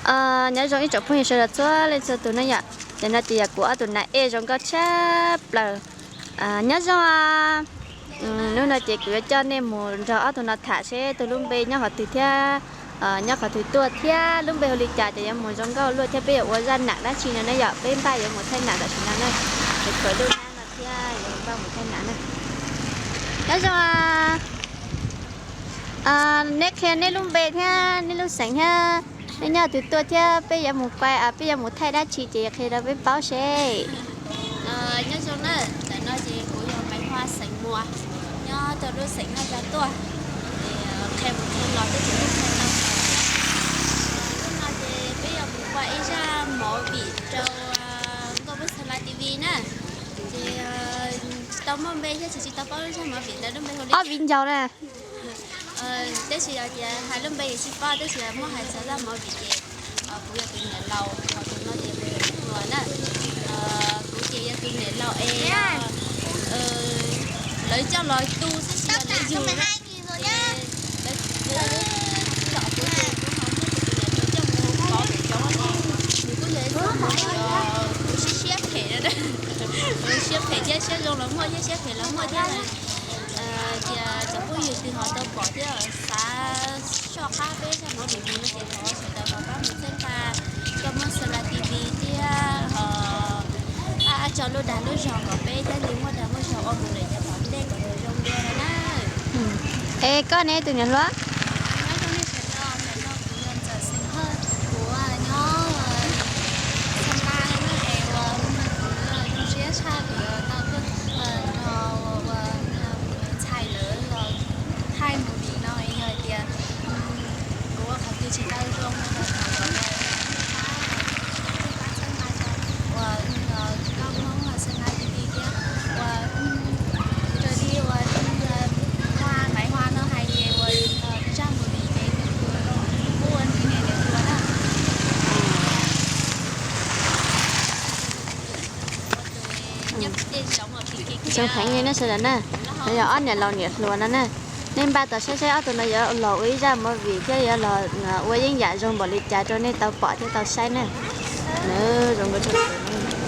Nyob zoo ib tsoom phooj ywg sawv daws txhua leej txhua tus na yom. Ces no ces yog kuv ob tug nas ej zoo nkauj tshaj plaws. Nyob zoo. Hnub no ces kuv yuav coj nej mus nrog ob tug no tham seb tus lub npe nyob qhov twg thiab nyob qhov twg tuaj thiab lub npe hu li cas ces yuav mus zoo nkauj luaj thiab peb yuav ua zaj nam dab tsi no na yom. Peb npaj yuav mus thaij nam tam sim no na. Kuv khaws lub hnab no thiab yuav npaj mus thaij nam na. Nyob zoo. Neb qhia neb lub npe thiab neb lub xeem thiab neb nyob twg tuaj thiab peb yuav mus, peb yuav mus thaij dab tsi ces qhia rau peb paub seb. Nyob zoo na, ntawm no ces kuv yog Maiv Hua xeem Muas, nyob rau lub xeem Naj Tsa tuaj. Ces qhia mus qhia los twb tsis muaj qhia tau. Hnub no ces peb yuav mus ua ib zaj movie rau Nkauj Muab Xas Las T V na. Ces tsis tau muaj npe thiab tsis tau paub zaj movie ntawd lub npe hu li. Ob viv ncaus na. Tab sis yog tias hais lub npe tsis paub tab sis muab hais txog zaj movie ces kuv yog tus niam laus, ho tus no ces kuv yog tus hluas na. Kuv ces yog tus niam laus es lawv coj los tu xwb tsis yog lawv yug na. Ces lawv, kuv ces kuv ho muab tus niam laus coj mus pov pem zoov ces nws kuj yog ib tug neeg uas siab siab phem na. Siab phem thiab siab zoo los muaj thiab siab phem los muaj thiab. Ces cov phooj ywg twg ho tau pom thiab xav soj qab peb zaj movie no ces thov sawv daws ho pab mus txhawb nqa Nkauj Muab Xas Las T V thiab ho pab tso lub dag lub zog kom peb thiaj li muaj dag muaj zog ua mus lawm yav tom ntej kom nws zoo dua na. Es koj ne tus niam hluas? Nyob zoo nej sawv daws, ntawm no kuv yog Ntxawm Xeem Hawj, kuv nyob Xas Las na es uas kuv zoo siab tshaj vim tau tuaj nrog ua ntxhais lawv los thaij movie no es yog hais tias kuv ua qhov twg tsis tau zoo no los thov sawv daws pab, pab txhawb nqa tso uas Nkauj Muab Xas Las T V thiab uas raws li uas Hua, Maiv Hua no hais ces uas zaj movie ces kuv kuj ua nws niam nws hluas na. Zoo heev li nej sawv daws na, no yog ob niam laus niam hluas no na. Nej npaj tos saib saib ob tug no yuav los ua ib zaj movie thiab yuav los ua yeeb yam zoo npaum li cas rau nej tau pom thiab tau saib na. Nws zoo nkauj tshaj plaws.